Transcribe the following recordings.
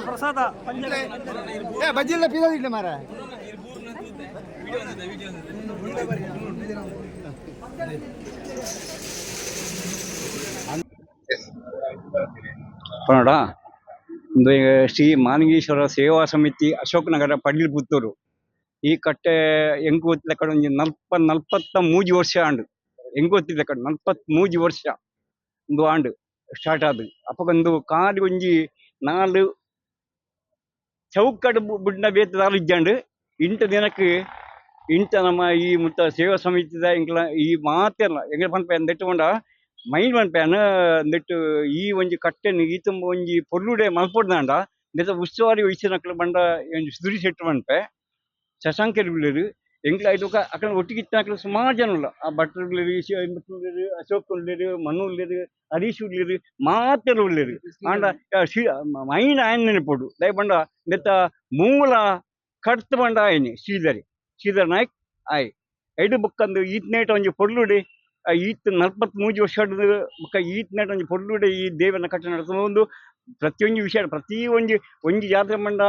ಪ್ರಸಾದ ಬಜ್ಜಿಲ್ಲ ಪೀದ ಮಾರ. ಪನೋಡ ಉಂದು ಶ್ರೀ ಮಾನಗೀಶ್ವರ ಸೇವಾ ಸಮಿತಿ ಅಶೋಕ್ ನಗರ ಪಡ್ಲಿ ಪುತ್ತೂರು. ಈ ಕಟ್ಟೆ ಎಂಕು ಗೊತ್ತಿಲ್ಲ ಒಂಜಿ 43 ವರ್ಷ ಆಂಡು. ಎಂಕು ಗೊತ್ತಿಲ್ಲ ಕಡೆ 43 ವರ್ಷ ಒಂದು ಆಂಡು ಸ್ಟಾರ್ಟ್ ಆದು. ಅಪಗೊಂದು ಕಾಲಿ ಒಂಜಿ 4 ಚೌಕಡ್ ಬುಡ್ನ ಬೇತ ದಾಲ ಇಜ್ಜಾಂಡು. ಇಂಟ ದಿನಕ್ಕೆ ಇಂಟ ನಮ್ಮ ಈ ಮುತ್ತ ಸೇವಾ ಸಮಿತಿದ ಎಂಕ್ಲ ಈ ಮಾತೆಲ್ಲ ಎಂಗ್ಲ ಪನ್ಪೆ ಅಂದೆಟ್ಟು ಮೈನ್ ಪನ್ಪೆನ್ ಅಂದೆಟ್ಟು ಈ ಒಂಜಿ ಕಟ್ಟೆನ್ ಈ ತುಂಬ ಒಂಜಿ ಪೊರ್ಲುಡೆ ಮಲ್ಪೊಡ್ದಾಂಡ ನೆತ್ತ ಉಸ್ತುವಾರಿ ವಹಿಸಿನಕ್ಲು ಬಂಡ ಒಂಜಿ ಸುದುರಿ ಸೆಟ್ ಪನ್ಪೆ ಶಶಾಂಕೆರ್ ಉಲ್ಲೆರ್ ಎಂಕ್ಲ ಐತ ಅಕಲ್ನ ಒಟ್ಟಿಗೆ ಇತ್ತಿನಕ್ಲು ಸುಮಾರು ಜನ ಉಲ್ಲ. ಆ ಭಟ್ರು ಉಲ್ಲೆರ್, ಉಲ್ಲೆರ್, ಅಶೋಕ್ ಉಲ್ಲೆರ್, ಮನು ಉಲ್ಲೆರ್, ಹರೀಶ್ ಉಲ್ಲೆರ್, ಮಾತೆರ್ ಉಲ್ಲೆರ್. ಆಂಡ ಮೈನ್ ಆಯನ್ ನೆನಪೊಡು ದಯ ಪಂಡ ನೆತ್ತ ಮೂಲ ಕಡ್ತ್ ಪಂಡ ಆಯ್ನಿ ಶ್ರೀಧರ್ ಶ್ರೀಧರ್ ನಾಯ್ಕ್ ಆಯ್ ಐಡು ಬೊಕ್ಕಂದು ಈತ್ನೇಟ ಒಂಜಿ ಪೊರ್ಲುಡೆ ಈತ್ 43 ವರ್ಷ ಬೊಕ್ಕ ಈತ್ನೇಟ ಒಂಜಿ ಪೊರ್ಲುಡೆ ಈ ದೇವನ ಕಟ್ಟೆ ನಡತೊಂದು ಪ್ರತಿಯೊಂಜಿ ವಿಷಯ ಪ್ರತಿ ಒಂಜಿ ಒಂಜಿ ಜಾತ್ರೆ ಮಂಡ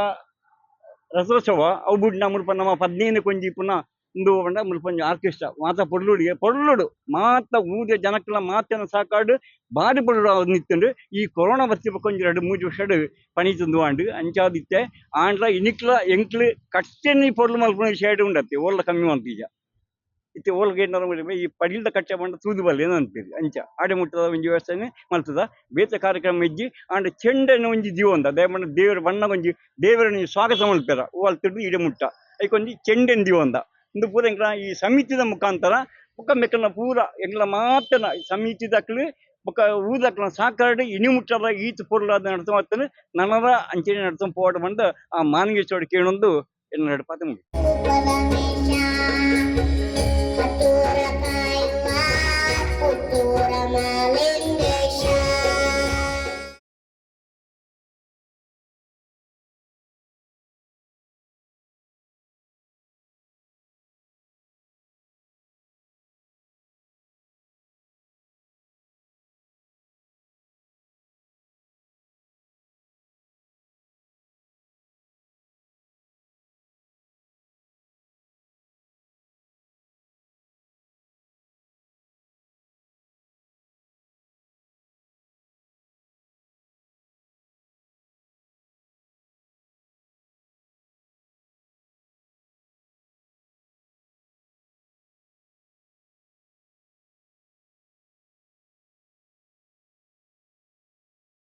ರಥೋತ್ಸವ ಅವು ಬುಡ್ನ ಮುಲ್ಪ ನಮ್ಮ 15 ಒಂಜಿ ಪುನಃ ಉಂದು ಪಂಡ ಮುಲ್ಪ ಒಂಜಿ ಆರ್ಕೆಸ್ಟ್ರಾ ಮಾತ ಪೊರ್ಲುಡಿಗೆ ಪೊರ್ಲುಡು ಮಾತ ಊರಿನ ಜನಕ್ಲ ಮಾತೆನ ಸಾಕಾಡು ಬಾರಿ ಪೊರ್ಲುಡು ನಿತ್ತುಂಡು. ಈ ಕೊರೋನಾ ಬತ್ತಿ ಬೊಕ್ಕ ಒಂಜಿ 2-3 ವರ್ಷಡ್ ಪಣಿ ತಂದು ಆಂಡ್ ಅಂಚಾದಿತ್ತೆ. ಆಂಡ್ಲ ಇನಿಕ್ಲ ಎಂಕ್ಲು ಕಟ್ಟೆನಿ ಪೊರ್ಲು ಮಲ್ಪುನ ವಿಷಯ ಉಂಡತ್ತೆ ಓಲ್ಲ ಕಮ್ಮಿ ಮಲ್ಪೀಜ. ಇತ್ತೆ ಓಲ್ಗೆ ಏನಾರ ಈ ಪಡಿಲ್ದ ಕಟ್ಟೆ ಪಂಡ ತೂದು ಬಲ್ಲೆ ಅನ್ಪೇರು ಅಂಚ ಆಡೆ ಮುಟ್ಟದ ಒಂಜಿ ವ್ಯವಸ್ಥೆನೆ ಮಲ್ತದ. ಬೇತೆ ಕಾರ್ಯಕ್ರಮ ಇಜ್ಜಿ. ಆಂಡ ಚೆಂಡೆನ ಒಂಜಿ ದೀವೊಂದ ದಯಮಂಡ ದೇವರ ಬಣ್ಣ ಒಂಜಿ ದೇವರನ್ನ ಸ್ವಾಗತ ಮಲ್ಪೆರ ಓ ಇಡೆ ಮುಟ್ಟ ಐಕೊಂಜಿ ಚೆಂಡೆನ್ ದೀವೊಂದ. ಇಂದು ಪೂರ ಎಂಕ್ಲ ಈ ಸಮಿತಿದ ಮುಖಾಂತರ ಬೊಕ್ಕ ಮೆಕ್ಕಲ್ನ ಪೂರ ಎಂಕ್ಲ ಮಾತನ ಸಮಿತಿದಕ್ಲು ಬೊಕ್ಕ ಊದಕ್ಲ ಸಹಕಾರ ಇನಿ ಮುಟ್ಟದ ಈತ್ ಪೊರ್ಲಾದ ನಡತು ನನದ ಅಂಚನೆ ನಡತು ಪೋಡ ಬಂದು ಆ ಮಾನಗೇಶ್ವರ ಕೇಳೊಂದು ಎನ್ನ ನಡಪಾತ ಮುಗಿ.